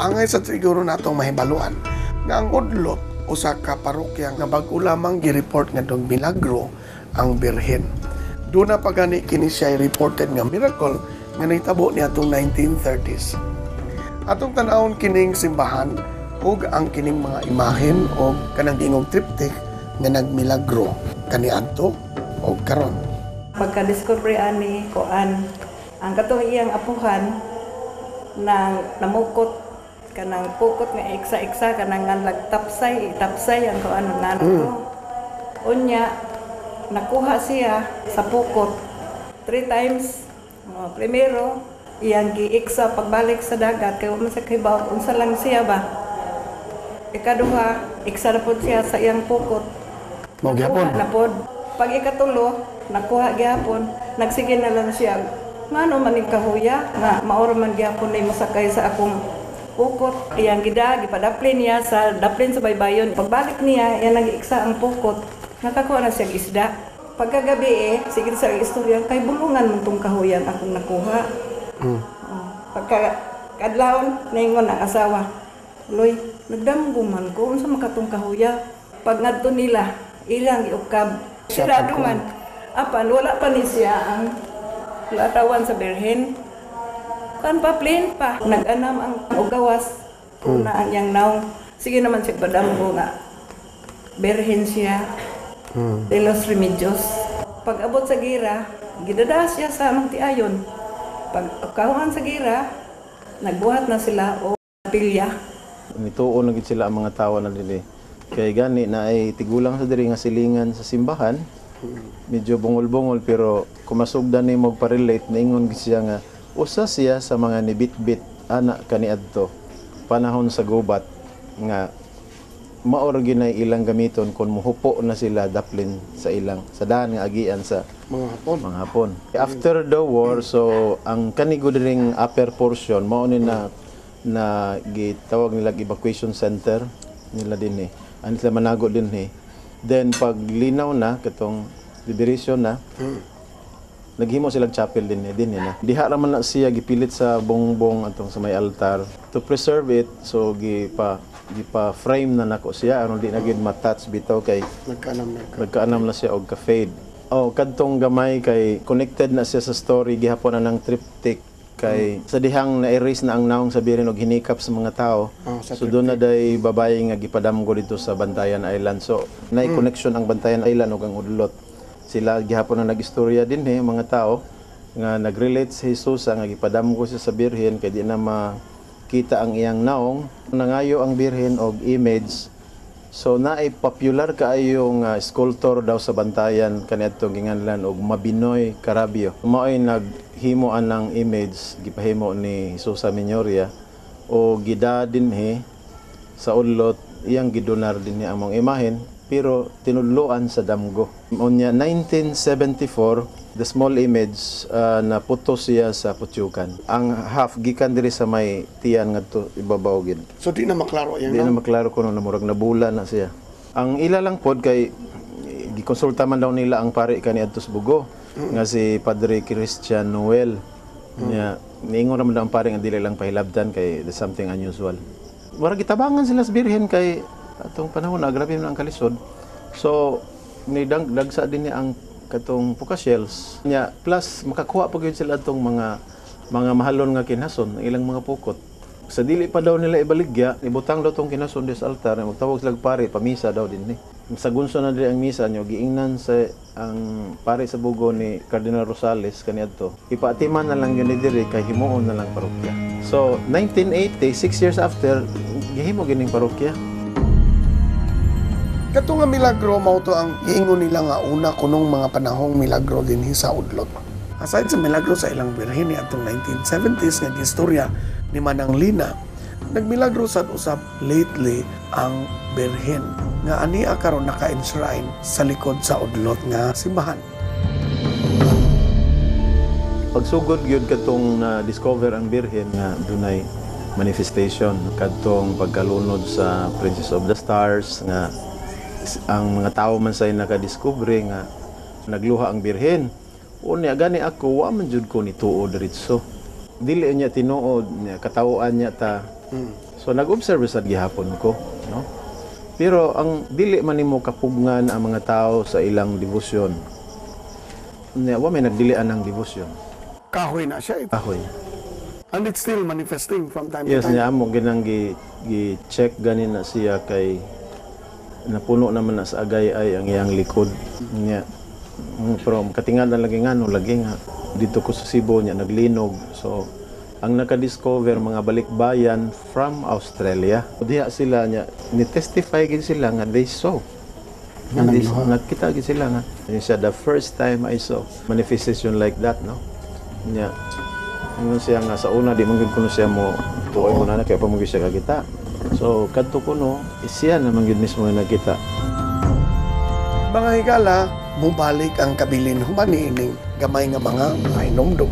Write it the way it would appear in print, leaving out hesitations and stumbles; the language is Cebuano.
Angay sa siguro natong mahibaluan nga ang Udlot usa ka parokya nga bag-o lamang gi-report nga dong milagro ang Birhen. Duna pa gani kini siya reported nga miracle nga nahitabo niadtong 1930s. Atong tan-awon kining simbahan ug ang kining mga imahen og kanang giingong triptych nga nagmilagro kaniadto og karon. Pagka-discover ani kuan, ang katong iyang apuhan nang namukot kanang pukot nga iksa-iksa, kanang nga nagtapsay, itapsay ang kuan nga ko. Unya nakuha siya sa pukot three times. Oh, primero iyang giiksa pagbalik sa dagat kay wa man sa kahibaw unsa lang siya ba. Ikaduha, iksa na pod siya sa iyang pukot. Mao gyapon. Nakuha na pod. Pag ikatulo, nakuha gyapon. Nagsige na lang siya. Ngano man ning kahuya nga maoro man gyapon ni mosakay sa akong pukot. Iyang gida gipadaplin niya sa daplin sa baybayon. Pagbalik niya, iyang nag-iksa ang pukot. Nakakuha na siya isda. Pagkagabi eh, sige sa istorya, kay bulungan man tong kahuyang akong nakuha. Oh, pagka kadlawon, ningon ang asawa, "Loy, nagdamgo man ko, unsa makatong kahuya?" Pag ngadto nila, ilang giukab. Siya Sirado pagkuhan. Man. Apan, wala pa ni siya ang latawan sa Birhen. Kan pa, plain pa. Nag-anam ang ugawas. Una ang iyang naong. Sige naman siya padamgo nga Birhen siya. De los Remedios. Pag abot sa gira, gidada siya sa Magtiayon. Pag kahuan sa gira, nagbuhat na sila o pilya. Nituo na gid sila ang mga tawo na dili. Kay gani na ay tigulang sa diri nga silingan sa simbahan. Medyo bungol-bungol, pero kumasugdan nimo pa-relate, niingon gid siya nga usa siya sa mga nibitbit ana kaniadto panahon sa gubat nga mao ra gyud nay ilang gamiton kon muhupo na sila daplin sa ilang sa daan nga agian sa mga Hapon. Mga Hapon. After the war, so ang kanigo diring upper portion mao ni na na gitawag nila evacuation center nila din eh. Ano sila manago din eh. Then pag linaw na katong liberation na, naghimo silang chapel din eh, din eh na. Diha ra man na siya gipilit sa bongbong atong sa may altar to preserve it, so gipa frame na nako siya aron di na gyud ma-touch bitaw kay Nagkaanam na. Nagkaanam na siya og ka-fade. Oh, kadtong gamay kay connected na siya sa story gihapon na ng triptych kay sa dihang na-erase na ang naong sa Birhen og hinikap sa mga tao. Oh, sa So doon na day babae nga gipadamgo dito sa Bantayan Island. So naay connection ang Bantayan Island ug ang Udlot. Sila gihapon na nagistorya din eh mga tao nga nag-relate sa Jesus nga gipadamgo siya sa Birhen kay di na makita ang iyang naong. Nangayo ang Birhen og image. So naay popular kaayo nga sculptor daw sa Bantayan kaniadtong ginganlan og Mabinoy Carabio. Mao'y naghimo anang image, gipahimo ni Jesusa Minoria o gida dinhi sa Udlot, iyang gidonar dinhi among imahen pero tinudloan sa damgo. Unya 1974, the small image na puto siya sa putyukan. Ang half gikan diri sa may tiyan ngadto ibabaw gid. So di na maklaro yan. Di na maklaro kuno na murag nabula na siya. Ang ila lang pod kay gikonsulta man daw nila ang pari kaniadto sa Bugo nga si Padre Christian Noel. Nya niingon naman daw ang pari nga dili lang pahilabtan kay there's something unusual. Murag gitabangan sila sa Birhen kay atong panahon na grabe man ang kalisod. So ni dagsa din niya ang katong puka shells. Nya plus makakuha pa gyud sila atong mga mahalon nga kinason ang ilang mga pukot. Sa dili pa daw nila ibaligya, ibutang daw tong kinason di sa altar, magtawag sila og pare, pamisa daw din ni. Sa gunso na diri ang misa nyo, giingnan sa ang pare sa Bugo ni Cardinal Rosales kaniadto. Ipaatiman na lang yun ni diri kay himuon na lang parokya. So 1980, 6 years after, gihimo gining parokya. Kato nga milagro mao to ang giingon nila nga una kunong mga panahong milagro dinhi sa Udlot. Aside sa milagro sa ilang birhen atong 1970s nga gistorya ni Manang Lina, nagmilagro sad usab lately ang birhen nga ania karon naka-enshrine sa likod sa Udlot nga simbahan. Pagsugod gyud katong na discover ang Birhen nga dunay manifestation kadtong pagkalunod sa Princess of the Stars nga ang mga tao man say nakadiskubre nga nagluha ang Birhen. Unya gani ako wa man jud ko nituo diretso. Dili niya tinuod niya katawuan niya ta. So nag-observe sad gihapon ko, no? Pero ang dili man nimo kapugngan ang mga tao sa ilang debosyon. Nya wa may nagdilian ng debosyon. Kahoy na siya. Kahoy. And it's still manifesting from time Yes, to time. Niya amo ginang gi check ganin na siya kay napuno naman na sa agay ay ang iyang likod. Nya pero katingad na lagi nga no lagi nga dito ko sa Cebu niya naglinog. So ang naka-discover mga balikbayan from Australia. Diha sila niya ni testify gid sila nga they saw. Nga nakita gid sila nga. Yun siya, "The first time I saw manifestation like that," no. Nya ingon siya nga sa una di man gud kuno siya mo tuoy mo na kay pa mo gyud siya kakita. So kadto kuno siya naman gyud mismo nga nakita. Mga higala, mubalik ang kabilin human niining gamay nga mga pahinumdum.